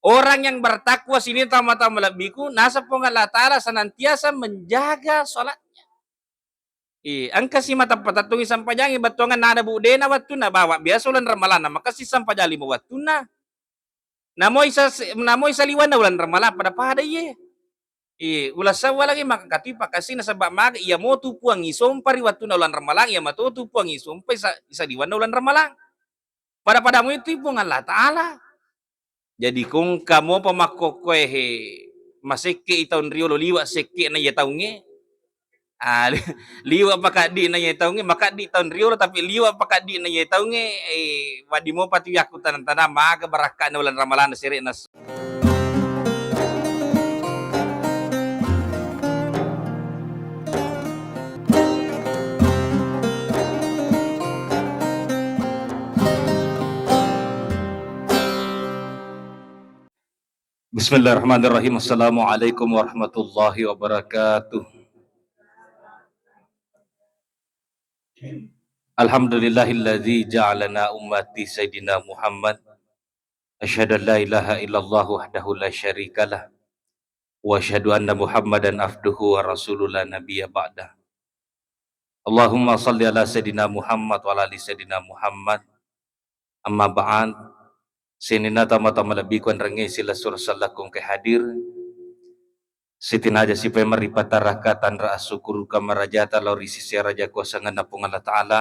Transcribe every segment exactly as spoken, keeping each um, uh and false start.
Orang yang bertakwa sininna tau matoa malebbiku, naseng Puang Allah Ta'ala senantiasa menjaga sholatnya. Iya, engka si mata patettungi sempajangi bettuangan nada bu dena wettunna bawa biasa uleng ramalang, maka si sempajang lima wettunna. Namoi sa-, namoi saliwanna uleng ramalang pada-pada iye. Iya, uleng sawwalangi maka kati pakasina sebab maga iya motu Puang isompa ri wettunna uleng ramalang, iya matotu Puang isompa isa-, isaliwanna uleng ramalang. Pada-pada muitu Puang Allah Ta'ala. Jadi kongka mopa makkokkoe he, masekke i taung riolo liwa sekke na iya taungnge. Ah, li-, liwa pakaddi na iya taungnge, makaddi taung riolo tapi liwa pakaddi na iya taungnge, eh, waddi mopa tu yakku tanang-tanang maga barakka'na uleng ramalang sere nas- Bismillahirrahmanirrahim. Assalamualaikum warahmatullahi wabarakatuh. Alhamdulillahilladzi ja'alana ummati Sayyidina Muhammad. Asyhadu an la ilaha illallah wahdahu la syarikalah. Wa asyhadu anna Muhammadan abduhu wa rasuluh la nabiyya ba'dah. Allahumma salli ala Sayyidina Muhammad wa ala ali Sayyidina Muhammad. Amma ba'd. Sininna tau matoa malebbiku enrengnge silessureng sellekku engkae hadir. Sitinaja sipaimeng ripatarakka tanra assukkuru kamarajata lao ri sisi araja kuasangenna Puang Allah Ta'ala.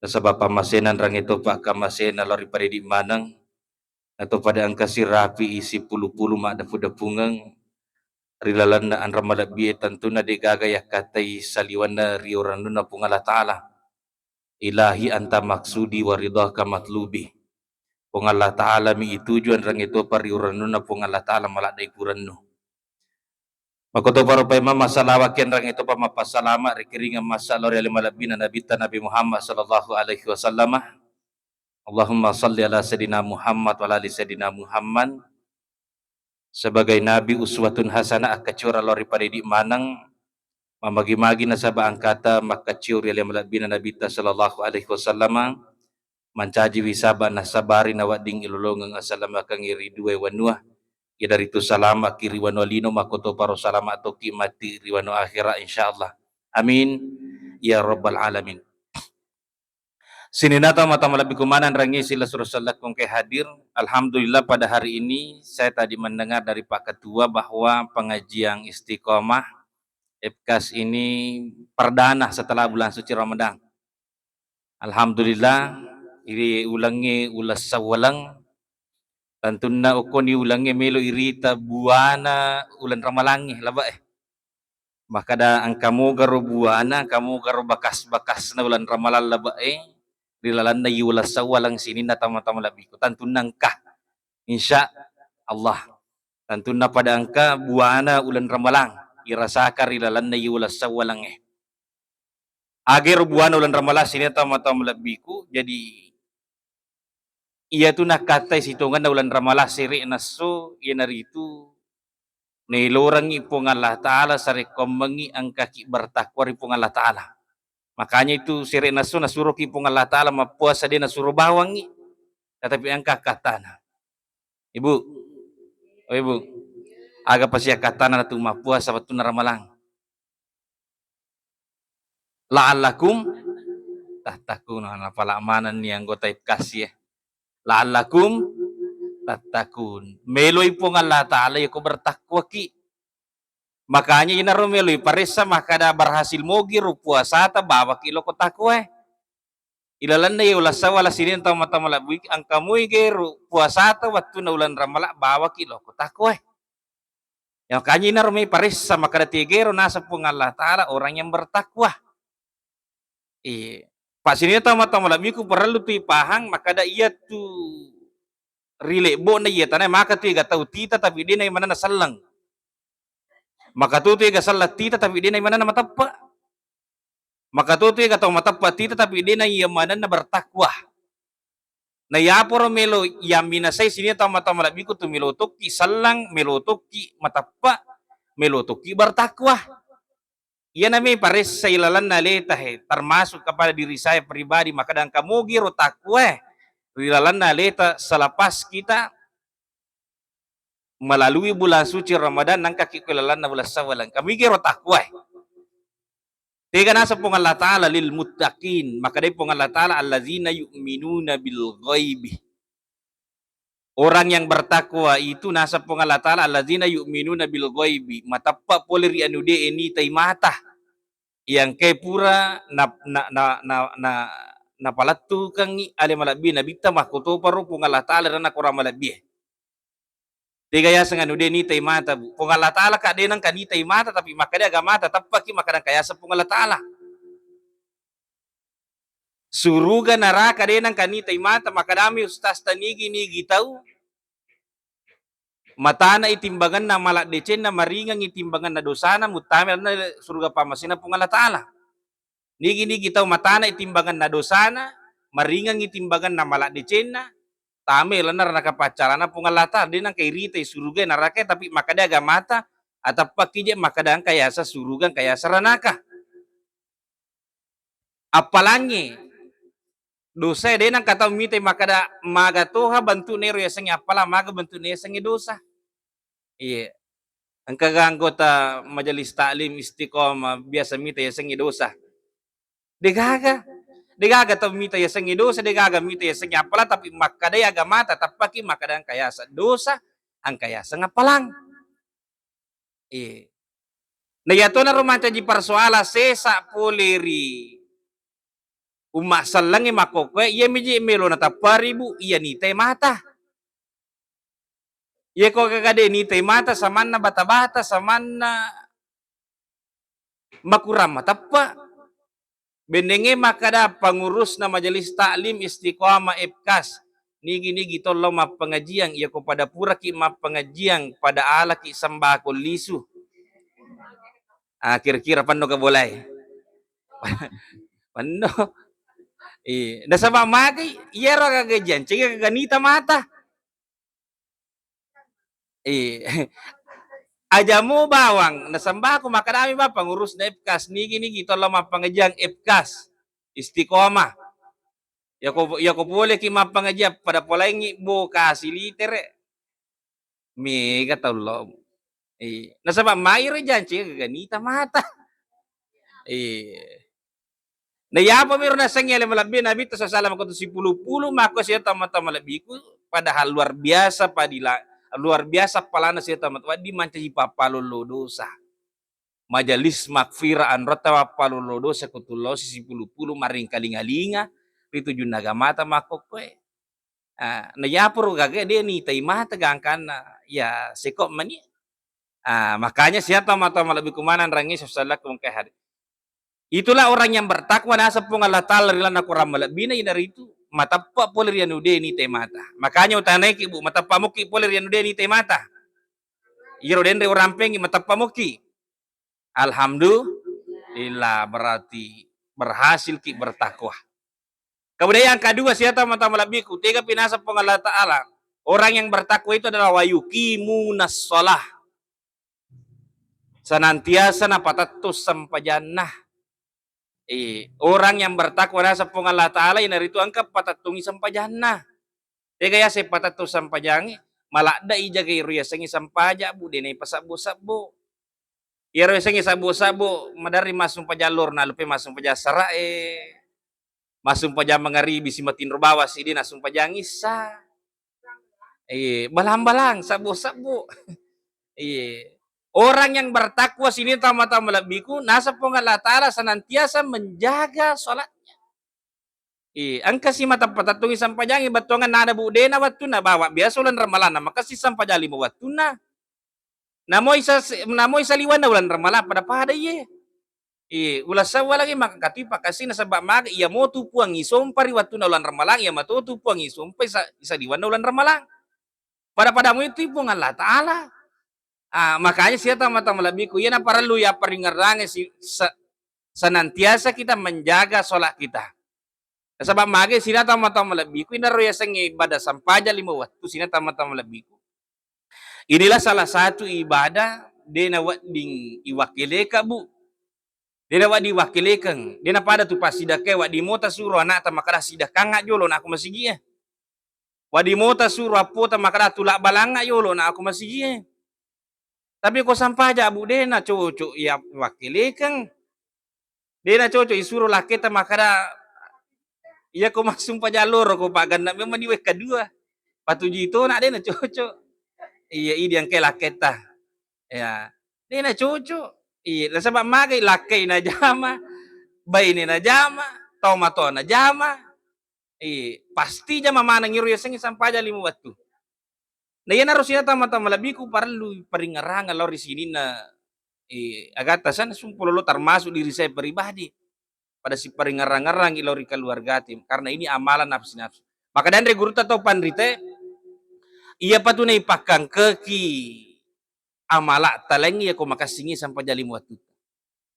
Nasaba pammasena enrengnge topa akkammasena lao ri padidi maneng. Nato pada engka sirapi i sipulu-pulu maddepu-depungeng ri lalenna anre malebbi e, tentunna de gaga yakkatai saliwenna ri urennunna Puang Allah Ta'ala. Ilahi anta maksudi wa ridhaka matlubi. Puang Allah Ta'ala mi ituju enrengnge topa ri urennunna Puang Allah Ta'ala maladde i kurennu. Makkotoparo paimeng massalawakki enrengnge topa mappassalama ri kiringeng massa lao ri ale malebbina Nabitta Nabi Muhammad sallallahu alaihi wasallam. Allahumma salli ala Sayyidina Muhammad wa ala ali Sayyidina Muhammad. Sebagai Nabi uswatun hasanah, akkaciora lao ri padidi maneng, mamagi-magi nasaba engkata makkacio ri ale malebbina Nabitta sallallahu alaihi wasallam, mancajiwi saba nasabari nawedding ilolongeng assalamakengngi ri dua wanua, iyanaritu salama'ki ri wanua lino, makkotoparo salama tokki matti ri wanua akhera, insyaallah. Amin ya rabbal alamin. Sininna tau matoa malebbiku maneng enrengnge silessureng sellekku engkae hadir. Alhamdulillah, pada hari ini saya tadi mendengar dari Pak Ketua bahwa pengajian istiqomah F K A S ini perdana setelah bulan suci Ramadan. Alhamdulillah, iri ulengnge uleng sawwaleng. Tentunna okkoni ulengnge melo irita buana uleng ramalangnge, labe'e. Makkada engka mogaro buana, engka mogaro bakas-bakasna uleng ramalang labe'e ri lalenna i uleng sawwaleng sininna tau matoa malebbiku. Tentunna engka. Insya Allah. Tentunna pada engka buana uleng ramalang irasaka ri lalenna i uleng sawwalengnge. Aga ero buana uleng ramalang sininna tau matoa malebbiku, jadi iyatu nakkattai sitongenna uleng ramalang sere'na esso, iyanaritu nailorengngi Puang Allah Ta'ala sarekkoammengngi engkaki bertakwa ri Puang Allah Ta'ala. Makanya itu sere'na esso nasuroki Puang Allah Ta'ala mappuasa, de nasuro bawangngi, tetapi engka akkattana. Ibu, oh Ibu, aga pasiakkattana natu mappuasa wettunna ramalang? La'allakum tattaqun. Napala manenni anggota F K A S ya. La'allakum tattaqun. Meloi Puang Allah Ta'ala yako bertakwaki. Makanya inaro meloi paressa makkada berhasil mogi ro puasata bawaki loko takwae. Ilalenna ye uleng sawwala sininna tau matoa malebbi engka moi gero puasata wettunna uleng ramalang bawaki loko takwae. Ya, makanya inaro mai paressa makkada tegero naseng Puang Allah Ta'ala orang yang bertakwa. Iya. Pak sininna tau matoa malebbiku parellu tu ipahang makkada iyatu ri lebbo'na iya tanae maka tu ega tau tita tapi de naimanenna selleng. Maka tu tu ega selleng tita tapi de naimanenna mateppe. Maka tu tu ega tau mateppe tita tapi de naimanenna bertakwa. Na yaporo melo yamminasai sininna tau matoa malebbiku tu melo tokki selleng, melo tokki mateppe, melo tokki bertakwa. Iyana me paressa ilalenna aleta he, termasuk kepada diri saya pribadi, makkada engka mogi ro takwae ri lalenna aleta selepas kita Melalui bulan suci Ramadan, nangka ki ko lalanna bulan Syawal, engka migi ro takwae. Tega naseng Puang Allah Ta'ala, "Lil muttaqin." Makkedai Puang Allah Ta'ala, "Allazina yu'minuna bil ghaibi." Orang yang bertakwa itu, naseng Puang Allah Ta'ala, "Allazina yu'minuna bil ghaibi." Mateppa pole ri anu de nitai mata. Yang ke pura na, na, na, na, na, napalettukengngi ale malebbi Nabitta, makkutoparo Puang Allah Ta'ala ri lalenna Korang malebbie. Tega yaseng anu de nitai mata, Bu. Puang Allah Ta'ala ka de nengka nitai mata, tapi makkeda aga mata, teppaki makkeda engka yaseng Puang Allah Ta'ala. Suruga neraka de nengka nitai mata, makkedami ustaz ta nigi-nigi tau, matana i timbangenna maladdecenna, maringengngi timbangenna dosana, muttama lalenna suruga pammasena Puang Allah Ta'ala. Nigi-nigi tau matana i timbangenna dosana, maringengngi timbangenna maladdecenna, tama i lalenna neraka paccalanna Puang Allah Ta'ala, de nengka iritai suruga neraka, tapi makkeda aga mata, ateppaki je makkeda engka yaseng suruga, engka yaseng ranaka. Appalangnge dosae, de nengka tau mitai makkeda maga toha bentukna ero yasengnge appalang, maga bentukna yasengnge dosa. Iya. Engkaga anggota Majelis Taklim Istiqomah biasa mita yasengnge dosa? Degaga. Degaga tau mita yasengnge dosa, degaga mita yasengnge appalang, tapi makkadai agamata, teppaki makkada engka yaseng dosa, engka yaseng appalang. Eh. Na iyatonaro mancaji persoalan sesa pole ri umma sellengnge makkokkoe, iya miji melo nateppari, Bu, iya nitai mata. Iya ko gaga de nitai mata, samanna bata-bata, samanna makurang mateppe. Bennengnge makkada pengurusna Majelis Taklim Istiqomah F K A S, nigi-nigi tollo mappengajiang, iya ko pada puraki mappengajiang, pada alaki sembako lisu. Ah, kira-kira penno ga bolae? Penno. Iya, nasaba magai iyaro gaga jancega gaga nita mata. Eh, aja mo bawang, nasembako makkadami bawang pengurusna F K A S, nigi-nigi tollo mappengajiang F K A S, Istiqomah. Yako, yako poleki mappengajiang, pada polaingi bo kasi litere. Mega tau lo. Eh, nasaba mairo janci gaga nita mata. Eh. Na iyapa miro nasengngi ale malebbi Nabitta sallallahu alaihi wasallam ko sipulu-pulu, makko siya tau mata malebbiku, padahal luar biasa padila, luar biasa palana siya tau mata, wedding mancaji pappalollo dosa. Majelis magfirah anrotta pappalollo dosa ko tullosi sipulu-pulu maringkalinga-linga ri tujunna agamata makkokkoe. Ah, na iyaparo gaga de nitai mata gangkanna, ya seko mani. Ah, makanya siya tau mata malebbiku maneng rangi sallallahu alaihi wasallam. Itulah orang yang bertakwa, naseng Puang Allah Ta'ala ri lalenna Quran malebbina, inaritu mateppa pole ri anu de nitai mata. Makanya utanaiki, Bu, mateppa mokki pole ri anu de nitai mata. Iyaro denre urampengi, mateppa mokki. Alhamdulillah, berarti berhasil ki bertakwa. Kemudian yang kedua, siya tau mata malebbiku, tega pinaseng Puang Allah Ta'ala, orang yang bertakwa itu adalah wa yuqimunas shalah. Senantiasa napatettu sempajanna. Eh, orang yang bertakwa naseng Puang Allah Ta'ala, inaritu engka patettungi sempajanna. Tega yaseng patettu sempajangnge, maladde i jagai ro yasengnge sempajang, Bu, de naipasebbu-sebbu. Iyaro yasengnge sebbu-sebbu, maderri massumpajang loro, nalupai massumpajang sarae. Massumpajang mangaribi simatinro bawang siddi nassumpajang issa. Iye, balang-balang, sebbu-sebbu. Iye. Orang yang bertakwa sini tau mata malebbiku, naseng Puang Allah Ta'ala senantiasa menjaga salatnya. Iye, engka si mata patettungi sempajangnge bettuangan nada, Bu, dena wettunna bawa biasa uleng ramalang, na makessing sempajang lima wettunna. Namoi sa-, namoi saliwenna uleng ramalang pada-pada iye. Iye, uleng sawwa lagi maka katu pakasina sebab maga iya motu Puang isompa ri wettunna uleng ramalang, iya matotu Puang isompa isa-, isaliwenna uleng ramalang. Pada-pada mo itu Puang Allah Ta'ala. Ah, makanya siya tau mata malebbiku, iya naparellu yapparingerrange si-, se-, senantiasa kita menjaga sholat kita. Nasaba mage sina tau mata malebbiku, inaro yasengnge ibadah sempajang lima wettu, sina tau mata malebbiku. Inilah salah satu ibadah de nawedding iwakkeleka, Bu. De nawedding iwakkelekeng, de napada tu passidekkae, wedding mota suro anakta makkada sidekkangnga jolo nakko masigi'e. Wadi mota suro appota makkada tula balangnga yolo na ako masigie. Tapi ko sampaja, Bu, de na cocok iya wakkelekeng. De na cocok isuro lakketa makkada, iya ko massumpa jalloro ko pagganna memang di wekka dua. Patuju to na de na cocok. Iya, idi engka lakketa. Ya, de na cocok. Iya, nasaba magai lakkai najama, baine najama, tomatoa najama. Iya, pasti jama maneng iro yasengnge sampaja lima wettu. Na iyanaro sininna tama-tama malebbiku parellu paringngerangeng lao ri sininna, eh, agatta sana sumpulolo termasuk diri saya pribadi. Pada siparingngerang-ngerangi lao ri keluargate, karena ini amalan nafsi-nafsi. Maka danre gurutta tau panrite, iyapatu naipakkangkeki amala'ta laing iya ko makessingngi sampaja lima wettu.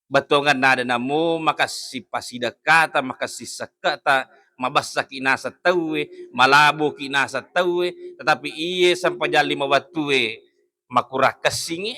Bettuanganna ada namo makessing pasidekkata, makessing sekke'ta, mabessaki naseng tauwe, malaboki naseng tauwe, tetapi iye sampaja lima wettue makurang kessingngi,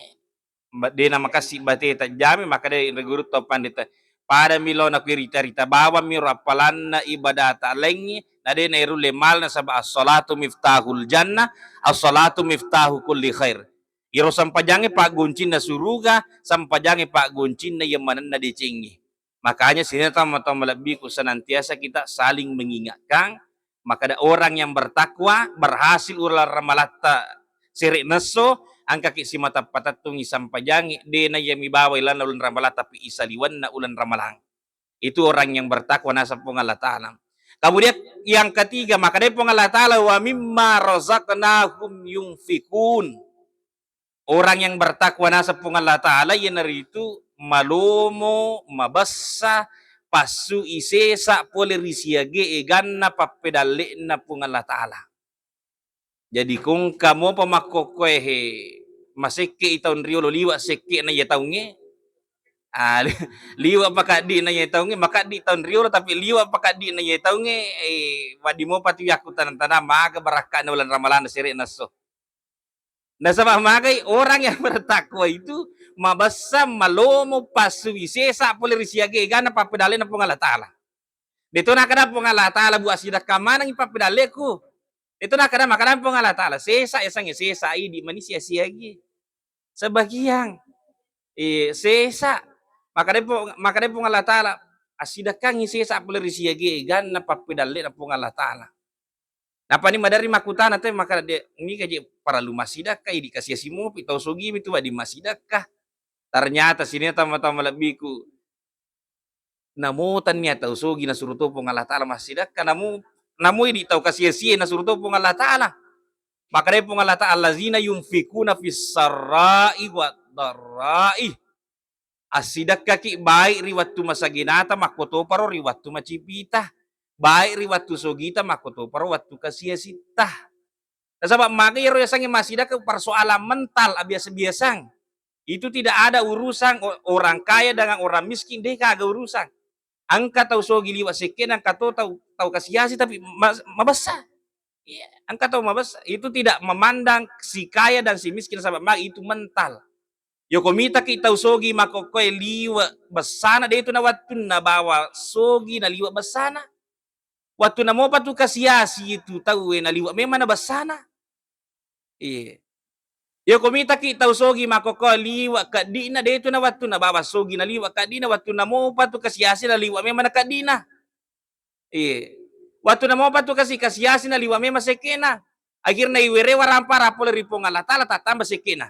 ba-, de namakessing bateta jami, makkeda ri gurutta panrita, padami lao nakuirita-rita bawammi ro appalanna ibadata laingnge, na de nairulle mala nasaba as-salatu miftahul jannah, as-salatu miftahu kulli khair. Iyaro sampajangnge paggoncinna suruga, sampajangnge paggoncinna iya manenna decengnge. Makanya sininna tau-tau malebbiku, senantiasa kita saling mengingatkan, makkeda orang yang bertakwa berhasil uleng ramalatta sere'na esso, engkaki simata patettungngi sampajangnge, de naiya mibawa ilanna uleng ramalang, tapi isaliwenna uleng ramalang. Itu orang yang bertakwa naseng Puang Allah Ta'ala. Kemudian yang ketiga, makkedai Puang Allah Ta'ala, "Wa mimma razaqnahum yunfikun." Orang yang bertakwa naseng Puang Allah Ta'ala iyanaritu malomo, mabessa, passui sesa pole ri siage eganna pappedalle'na Puang Allah Ta'ala. Jadi ko engka mopa makkokkoe he, masekke'i taung riolo liwe' sekke'na iya taungnge, ah, li-, liwe' pakaddi'na iya taungnge, makaddi' taung riolo tapi liwe' pakaddi'na iya taungnge, eh, wedding mopa tu yakkutanang-tanang maga barakka'na uleng ramalang sere'na esso. Nasaba magai orang yang bertakwa itu mabessa, malomo, passui sesa pole ri siage eganna pappedalle'na Puang Allah Ta'ala. Deto nakkeda Puang Allah Ta'ala, "Bu, assidekka manengngi pappedalle'ku." Deto nakkeda, makkeda Puang Allah Ta'ala, "Sesa, yasengnge sesa, idi mani sia-siagi." Sebagian. Eh, sesa. Makkeda Pu-, makkeda Puang Allah Ta'ala, "Assidekkangngi sesa pole ri siage eganna pappedalle'na Puang Allah Ta'ala." Napani maderri makkutana te, makkeda, "De, niga je parellu massidekka, idi kasiasi mopi, tau sogi mi tu wedding massidekka." Ternyata sininna tau-tau malebbiku, namo tennia tau sogi nasuro to Puang Allah Ta'ala massidekka, namo, namo idi tau kasiasie nasuro to Puang Allah Ta'ala. Makkedai Puang Allah Ta'ala, "Allazina yunfikuna fis sarra'i wad darra'i." Assidekkaki baik ri wettu masaginata, makkotoparo ri wettu macipita. Baik ri wettu sogita, makkotoparo wettu kasiasitta. Nasaba maga iyaro yasengnge massidekka persoalan mental, abiasa-biasang. Itu tidak ada urusan o-, orang kaya dengan orang miskin, de gaga urusan. Engka tau sogi liwe' sekke'na, engka to tau, tau kasiasi tapi ma-, mabessa. Iya, engka tau mabessa. Itu tidak memandang si kaya dan si miskin, nasaba maga itu mental. Yoko mitaki tau sogi makkokkoe liwe' bessana, de tu na wettunna bawa sogi na liwe' bessana. Wettunna mopa tu kasiasi tu tauwe na liwe' memang na bessana. Iye. Yoko mitaki tau sogi makkokkoe liwe' keddi'na, de tu na wettunna bawa sogi na liwe' keddi'na, wettunna mopa tu kasiasi na liwe' memang na keddi'na. Iye. Wettunna mopa tu kasi-, kasiasi na liwe' memang sekke'na. Akhirna iwereng warampara pole ri Puang Allah Ta'ala, tattamba sekke'na.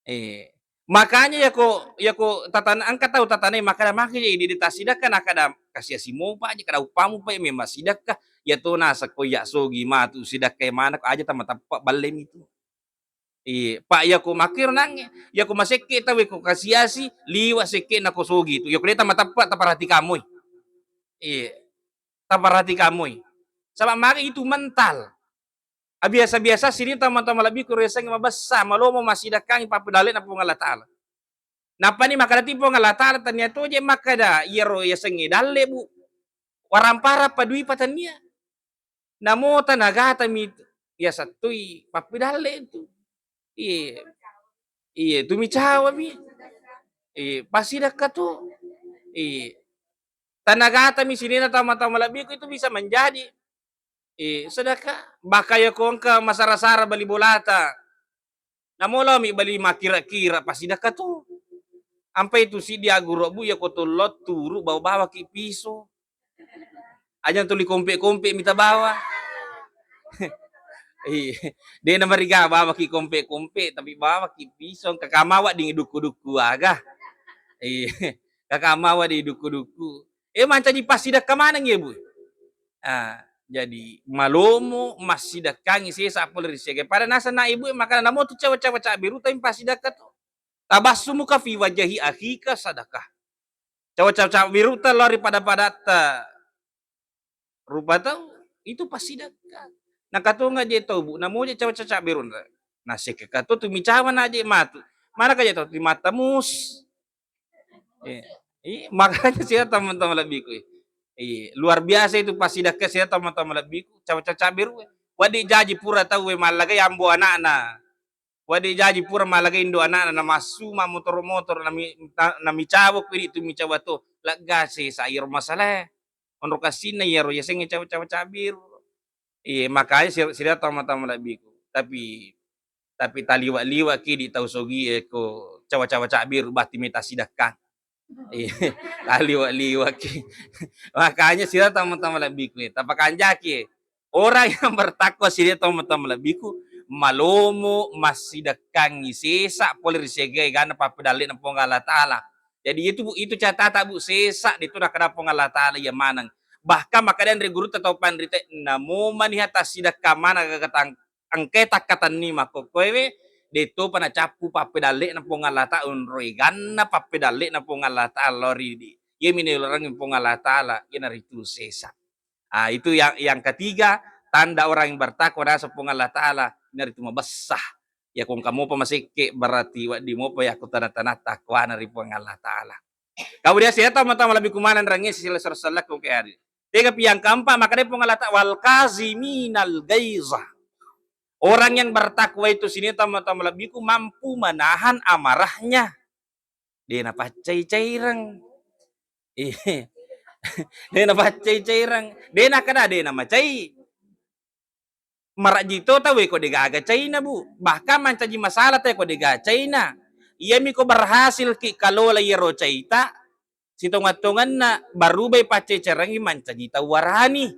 Eh, makanya yako, yako tatana-, engka tau tatanai makkeda, "Magi je idi de tassidekka?" Nakkeda, "Kasiasi mopa je, kada uppamu pa memang sidekka." Iya to naseng ko iya sogi matu sidekka maneng, aja tama teppa balle mi tu. Iya, pa yako makkiro nangnge, yako masekke tau ko kasiasi, liwe' sekke'na ko sogi tu. Yako de tama teppa, taparhatikan moi. Iya, taparhatikan moi. Saba magi itu mental. Abiasa-biasa sining tau-tau malebbiku ro yasengnge mabessa, malomo massidekkangngi pappedalle'na Puang Allah Ta'ala. Nappani makkeda ti Puang Allah Ta'ala, tennia to je makkeda iyaro yasengnge dalle, Bu. Warampara pa dui pa tennia. Namo tanagata mi yaseng toi pappedalle tu. Iye. Iye, tu mi cawa mi. Iye, passidekka tu. Iye. Tanagata mi sininna tau-tau malebbiku itu bisa menjadi Eh, sedekah, bahkan ya ko engka masara-sara bali bolata. Namo lao mi bali makkira-kira, passidekka tu. Ampai tu siddi agguru'bu, iya ko tollo turu bawa-bawaki piso. Aja tuli kompe-kompe mita bawa. Iya. De' namariga bawaki kompe-kompe, tapi bawaki piso, kakamawa di dukku-dukku aga. Iya. Kakamawa di dukku-dukku. Eh, mancaji passidekka maneng ya, Bu. Ah, jadi malomo massidekkangi sesa pole ri siaga. Pada naseng na ibu e makana namo tu cawa-cawa cabbiru tapi passidekka tu. Tabassumuka fi wajahi akhika sadakah. Cawa-cawa cabbiru ta lao ri pada-padatta rupa tau itu passidekka. Nakatonga je tau, Bu, namo je cawa-cawa cabbiru. Nasekka to tu micawa na je matu. Mana ka je tau tu mata mus. Iya. Iya, makanya sih ya teman-teman lebbiku. Iya, luar biasa itu passidekka sih ya teman-teman lebbiku. Cawa-cawa cabbiru. Wadi jaji pura tau we mallagai ambo anakna. Wadi jaji pura mallagai indo anakna na massu ma motor-motor nami ta-, nami cawa ku itu mi cawa to. Lagga sih sayur masalah. Onro kassinna iyaro yasengnge cawa-cawa cabbiru. Iya, makanya sir-, sirata teman-teman lebbiku. Tapi Tapi taliwa-liwaki di tau sogie ko cawa-cawa cabbiru batti meta sidakka. Iya, taliwa-liwaki. Makanya sira tama-tama lebbiku, tapakanjaki. Orang yang bertakwa sira tama-tama lebbiku, malomo massidakkangi sesa pole ri siaga egana pappedalle'na Puang Allah Ta'ala. Jadi itu, Bu, itu catata, Bu, sesa de tu nakkeda Puang Allah Ta'ala iya maneng. Bahkan makkeda anre gurutta tau panrite, namo maniha tassidakka maneng gaga tang-, engkae takkatenni makkokkoewe, de topa nacappu pappedalle'na Puang Allah Ta'ala, onro eganna pappedalle'na Puang Allah Ta'ala lao ri idi. Iyami naelorengngi Puang Allah Ta'ala, iyanaritu sesa. Ah, itu yang, yang ketiga, tanda orang yang bertakwa naseng Puang Allah Ta'ala, iyanaritu mabessa. Iya ko engka mopa masekke, berarti wedding mopa yakko tana-tanatta takwana ri Puang Allah Ta'ala. Kemudian sira tama-tama lebbiku maneng rangnge sila sella-sellaku ke hari. Tegapi yang keempat, makkedai Puang Allah Ta'ala, "Wal kaziminal gaiza." Orang yang bertakwa itu sini tama-tama lebbiku mampu menahan amarahnya. De napaccai-caireng. Iya. De napaccai-caireng. De nakkeda de namacai. Marajji to tauwe ko degaga caina, Bu. Bahkan mancaji masalah tauwe ko dega caina. Iyami ko berhasil ki kalola iyaro caita, sitonga-tonganna barubai paccecerengngi mancaji tau warani.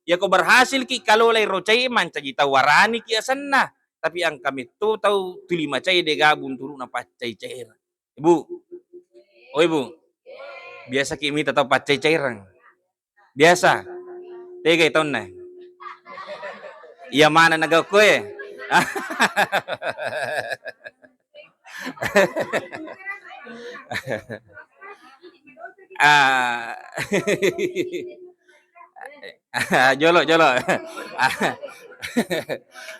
Iya ko berhasil ki kalola iyaro cai mancaji tau warani ki asenna. Tapi engka metto tau tuli macai dega bunturuna paccai-caireng. Ibu. Oh, Ibu. Biasa ki mita tau paccai-caireng. Biasa. Tegai taunna. Iya mana nagauko e. Ah. Jolo, jolo.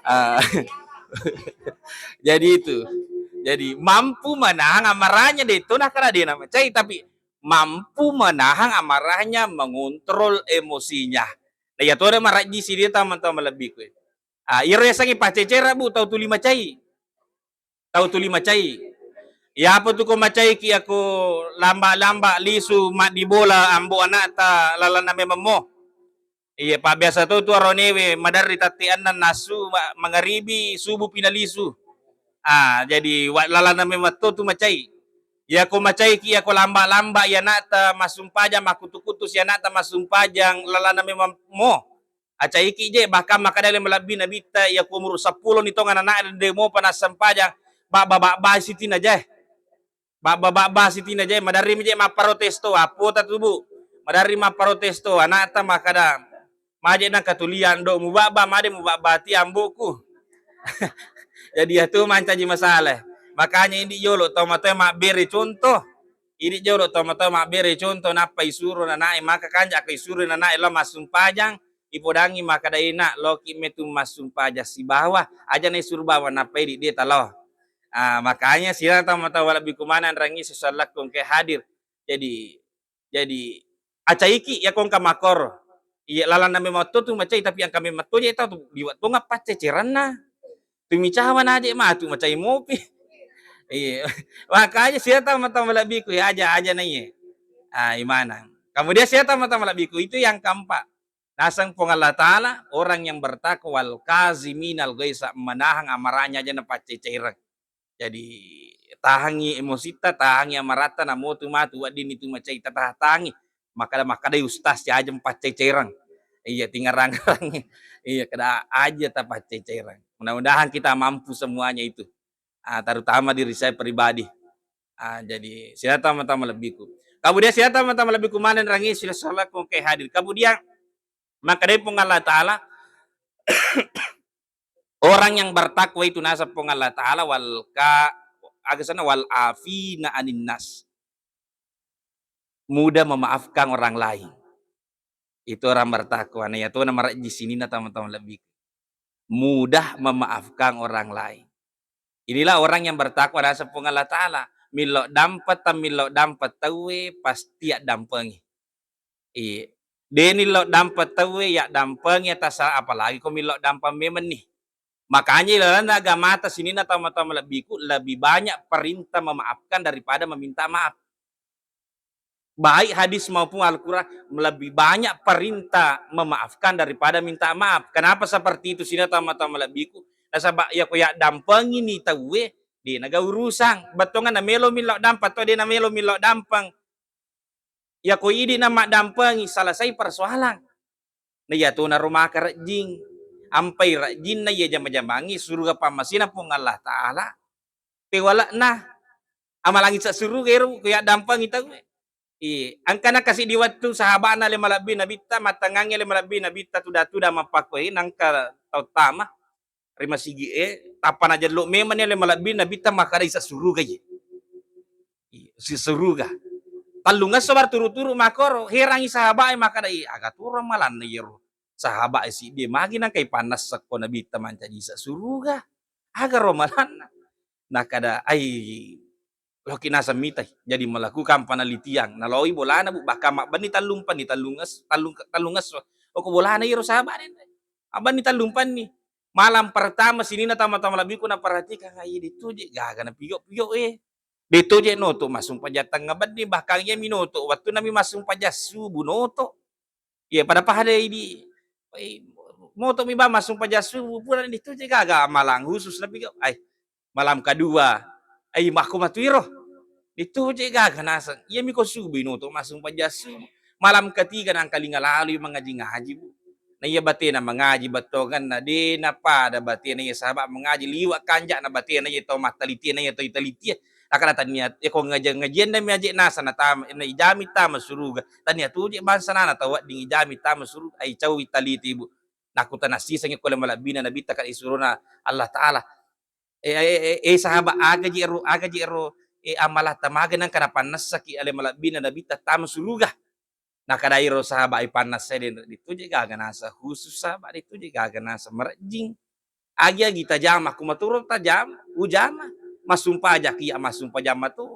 Ah. Jadi itu. Jadi mampu menahan amarahnya de to nakkeda de namacai, tapi mampu menahan amarahnya, mengontrol emosinya. Nah, iya tona marajji sidi tama-tama lebbiku. Ah, iyaro yasengnge paccecere, Bu, tau tuli macai. Tau tuli macai. Iyapa tu ko macaiki ako lamba-lamba lisu maddibola ambo anakta lalanna memammo. Iya, pabbiasa to tu aronewe maderri tette enneng nassu ma-, mangaribi subuh pi nalisu. Ah, jadi wa-, lalanna memang to tu macai. Iya ko macaiki, iya ko lamba-lamba, iya anakta massumpajang, makkutu-kutu si anakta massumpajang, lalanna memang mo. Acaiki je, bahkan makkeda le malebbi nabitta, iya ko umuru seppulo ni tong anak-anak de mopa nassempajang, babba-babba siti na je. Babba-babba siti na je, maderri mi je mapparotes to, appota tu, Bu. Maderri mapparotes to, anakta makkeda, "Maje nangka tuliang do mubabba, made mubabba ti amboku." Jadi iyatu mancaji masalah. Makanya idi jolo tomatoa mabbere contoh. Idi jolo tomatoa mabbere contoh, nappa isuro nanae, maka kanja ko isuro nanae lao massumpajang, ipodangi makkeda, "Ina, loki metu massumpajang sibawa, aja na isuro bawa nappa idi de talao." Ah, makanya sirang tau matoa lebbi kumanang rangi sesallakku engka hadir. Jadi, jadi acaiki iya ko engka makkoro. Iya lalanna memang to tu macai, tapi engka memang to je tau tu liwa tonga pacceceranna. Tu micawa na je matu macai mopi. Iya. Makanya sirang tau matoa lebbiku ya aja, aja na iye. Ah, imanang. Kemudian sirang tau matoa lebbiku itu yang keempat. Naseng Puang Allah Ta'ala, orang yang bertakwa wal kaziminal ghaisa, menahang amaranya aja napaccai-caireng. Jadi, tahangngi emositta, tahangngi amaratta, namotu matu weddinni tu macaita taha-, tahangngi. Makkada-, makkadai ustaz, si aja mpaccai-caireng. Iya, tingarang-ngarang. Iya, kada aja tapaccai-caireng. Mudah-mudahan kita mampu semuanya itu. Ah, terutama diri saya pribadi. Ah, jadi, silaturahmi tama lebbiku. Kemudian silaturahmi tama lebbiku maneng rangi sila salakku ke hadir. Kemudian, makkadai Puang Allah Ta'ala, orang yang bertakwa itu naseng Puang Allah Ta'ala wal ka-, aga sana, wal afina anin nas. Mudah memaafkan orang lain. Itu orang bertakwa. Nah, iyatona marejji sininna tama-tama lebbiku. Mudah memaafkan orang lain. Inilah orang yang bertakwa naseng Puang Allah Ta'ala. Millau dampeng, tammillau dampeng tauwe, pasti yaddampengi. Iya. De' nillau dampeng tauwe, yaddampengi atas, apalagi ko millau dampeng memenni. Makanya ilalenna agamata sininna tama-tama lebbiku, lebih banyak perintah memaafkan daripada meminta maaf. Baik hadis maupun Al-Quran, lebih banyak perintah memaafkan daripada minta maaf. Kenapa seperti itu sininna tama-tama lebbiku? Nasaba iyako yaddampengini tauwe, de' naga urusang. Bettuanna melo millau dampeng atau de' namelo millau dampeng. Iyako idi' na maddampengi, selesai persoalan. Na iyatonaro maka rejjing. Ampai rejjinna iya jama-jamangngi suruga pammasena Puang Allah Ta'ala. Pewale'na amalangi sa suruga ero ko yaddampengi tauwe. Iya, engkana kasi di wettu sahaba'na le malebbi Nabitta, mattengngangngi le malebbi Nabitta tuda-tuda mappakkoe, nangka tau tama ri masigi'e, tappa najello memenni le malebbi Nabitta makkada isa suruga je. Iya, si suruga. Tellungesso berturut-turut makkoro, herangi sahaba'e makkada, "Ih, aga turo amalanna iyaro sahaba'e siddi, magi nangka ipannessakko Nabitta mancaji isa suruga? Aga ro amalanna?" Nakkada, "Ai, loki naseng mitai." Jadi melakukan penelitian. Naloi bolana, Bu, bahkan mabbenni tellumpenni, tellunges-, tellung-, tellungesso. Oko bolana iyaro sahaba'e, mabbenni tellumpenni. Malam pertama sininna tama-tama lebbiku naperhatikan, "Ai, de' to je gaga napigau-pigau e. De' to je noto massumpajang tengnga benni, bahkan iyami noto wettunami massumpajang subuh noto." Iya, pada-pada idi', eh, motomi bang massumpajang subuh, purani de' to je gaga amalang khusus napigau. Ai, malam kedua, ai, makko matu iro. De' to je gaga naseng. Iyami ko subuh noto massumpajang subuh. Malam ketiga nangkalinga laloi mangaji-ngaji, Bu. Na iya batena mangaji bettuanna, de' napada batena iya sahaba' mangaji, liwa' kanja'na batena iya tau mattalitie na iya tau italitie. Nakkada, "Tania, iyako ngaji-, ngajianna mi aje' naseng natama, na ijami tama suruga. Tania to je bangsa nana tau wedding ijami tama suruga, ai cau italiti, Bu." Nakkutana sisengngi ko le malebbina Nabitta ka isurona Allah Ta'ala. Eh, eh, eh, eh, sahaba', aga je ero, aga je ero, eh, amalatta maga nangka napannessaki ale malebbina Nabitta tama suruga? Nakkadai ro sahaba' ipannessai, de', de' to je gaga naseng khusus sahaba', de' to je gaga naseng marejjing. Agi-agi tajama, ku maturo tajama, ujama. Massumpajaki iya massumpajang matu.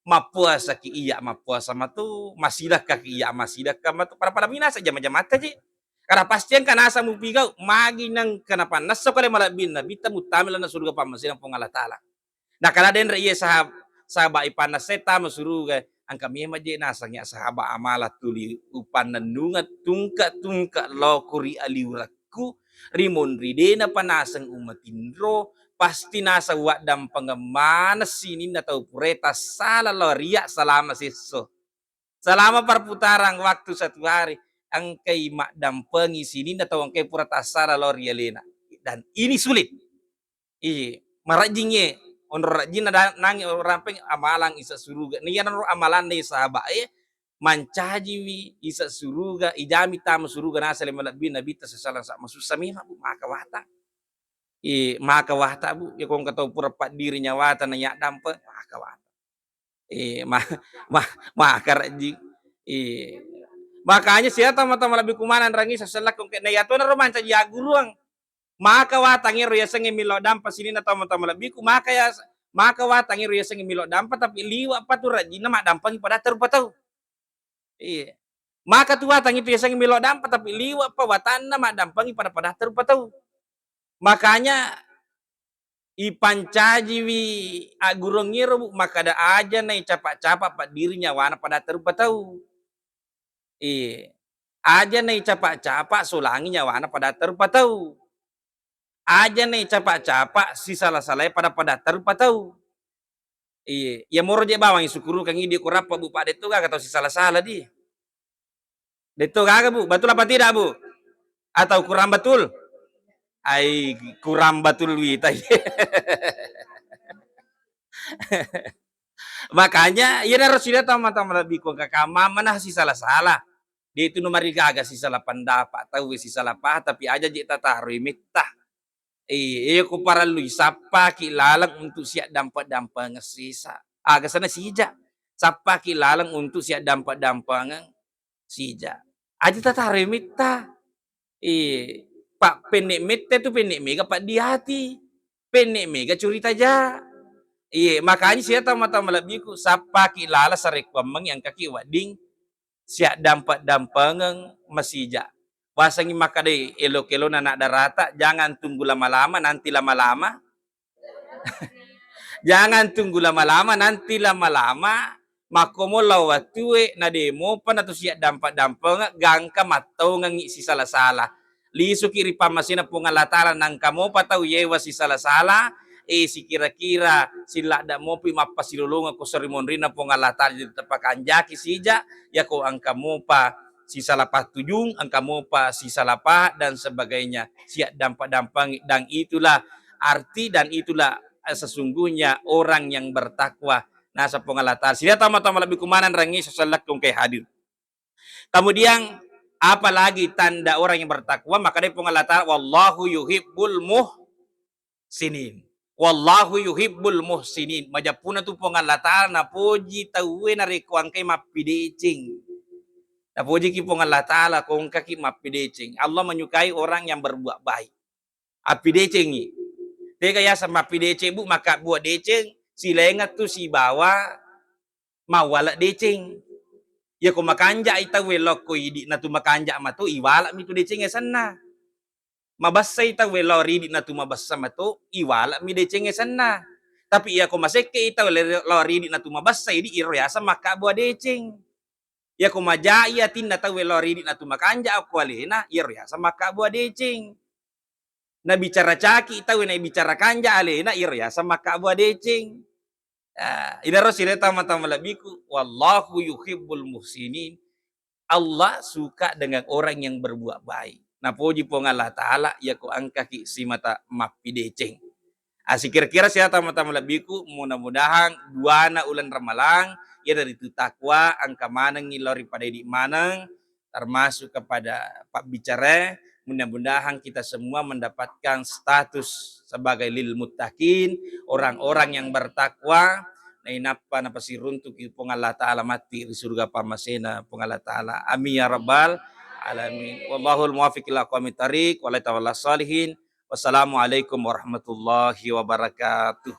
Mappuasaki iya mappuasa matu. Masidakkaki iya masidakka matu. Pada-pada minasa jama-jamatta je. Kada pasti engka naseng mupigau, magi nangka napannessa ko le malebbina Nabitta muttama lalenna suruga pammasena Puang Allah Ta'ala. Nakkada denre iye sahab-, sahaba' ipannessai tama suruga, engka memang je naseng ya sahaba' amala tuli upannennungeng tungke-tungke lao ko ri aliurekku, ri monri de' napa naseng umatinro, pasti naseng waddampengeng maneng sininna tau purae tassala lao ria selama sesso. Selama perputaran waktu satu hari, engkai maddampengi sininna tau engkai pura tassala lao ri alena. Dan ini sulit. Iye, marejjing ye. Onro rejjinna da-, nangi onro rampeng amalang isa suruga. Na iyanaro amalanna ye sahaba' e, mancajiwi isa suruga, ijami tama suruga naseng le malebbi Nabitta sallallahu alaihi wasallam. Masussa memang, Bu, maka wata. Iye, maka wata, Bu. Ye ko engka tau pura paddiri nyawata na yaddampeng, maka wata. Eh, ma-, ma-, makarejjing. Eh, makanya siaga tama-tama lebbi kumaneng rangi sesellakku ke, na yatonaro mancaji agguruang. Maka watang ero yasengnge millau dampa sininna tama-tama lebbiku, maka ya, maka watang ero yasengnge millau dampa, tapi liwa' pa tu rajinna maddampangi padatta rupa tau. Iya. Maka tu watang itu yasengnge millau dampa, tapi liwa' pa watanna maddampangi pada-padatta rupa tau. Makanya ipancajiwi agguruang ero, Bu, makkada aja naicapa-capa paddiri nyawana padatta rupa tau. Iya. Aja naicapa-capa solangi nyawana padatta rupa tau. Aja naicapa-capa sisala-salae pada-padatta rupa tau. Iye, iya moro je bawang isukkurukengngi di kurappa, Bu, Pak, detto gaga tau sisala-sala di. Detto gaga, Bu, betul apa tidak, Bu? Atau kurang betul? Ai, kurang betul wita. Makanya, iyanaro sila tau mata malebbiku engka kamma manah sisala-sala. Detu numarigaga sisala pendapat, tauwe sisala paham, tapi aja je tataroi metta. Iya, iya, ku parellui sappaki laleng untuk siaddampe-dampengeng sisa. Aga sana sija. Sappaki laleng untuk siaddampe-dampengeng sija. Aja tataroi metta. Iya, pa penne metta tu penne mega paddi ati. Penne mega curita ja. Iya, makanya sia tau mata malebbiku, sappaki lala sarekkuammengngi engkaki wedding siaddampe-dampengeng masija. Wasengngi makkedai elo-kelona anak darata, "Jangan tunggu lama-lama, nanti lama-lama." Jangan tunggu lama-lama, nanti lama-lama. Makkomo lao wattue, na de mopa natu siaddampe-dampengeng, gangka mattongengngi sisala-sala. Lisuki ri pammasena Puang Allah Ta'ala, nangka mopa tau yewa sisala-sala, eh, sikira-kira silladda mopi mappasilolongeng ko seri monrinna Puang Allah Ta'ala, jadi tepakanjaki sija, yako engka mopa sisala pattujung, engka mopa sisala paham dan sebagainya, siaddampe-dampengi, dan itulah arti dan itulah, eh, sesungguhnya orang yang bertakwa. Naseng Puang Allah Ta'ala, sila tama-tama lebbi kumaneng rangi sesellekku engkai hadir. Kemudian, apalagi tanda orang yang bertakwa, makkedai Puang Allah Ta'ala, "Wallahu yuhibbul muhsinin." "Wallahu yuhibbul muhsinin." Majeppuna tu Puang Allah Ta'ala napoji tauwe narekko engkai mappideceng. Napojiki Puang Allah Ta'ala ko engkaki mappideceng. Allah menyukai orang yang berbuat baik. Appidecengi. Tega yaseng mappideceng, Bu, makkabbua deceng, silaingeng tu sibawa mawwala deceng. Yako makanjai tauwe lao ko idi'na tu makanja mato, iwalami tu deceng yasenna. Mabessai tauwe lao ri idi'na tu mabessa mato, iwalami deceng yasenna. Tapi yako masekkei tauwe lao ri idi'na tu mabessa idi, iro yaseng makkabbua deceng. Yako majai atinna tauwe lao ri idi'na tu makanja okko alena, iyaro yaseng makkabbua deceng. Nabicara caki tauwe, nabicara kanja alena, iyaro yaseng makkabbua deceng. Ah, inaro sireta mata malebbiku, "Wallahu yuhibbul muhsinin." Allah suka dengan orang yang berbuat baik. Napoji Puang Allah Ta'ala, yako engkaki simata mappideceng. Ah, sikira-kira sireta mata malebbiku, mudah-mudahan duana uleng Ramalang, iyanaritu takwa, engka manengngi lao ri pada idi maneng, termasuk kepada pabbicara, mudah-mudahan kita semua mendapatkan status sebagai lil muttaqin, orang-orang yang bertakwa, nainappa napasiruntuki Puang Allah Ta'ala matti ri surga pammasena Puang Allah Ta'ala. Amin ya rabbal alamin. Wallahul muwaffiq ila aqwamit thariq, wa ala tawalla sholihin. Wassalamualaikum warahmatullahi wabarakatuh.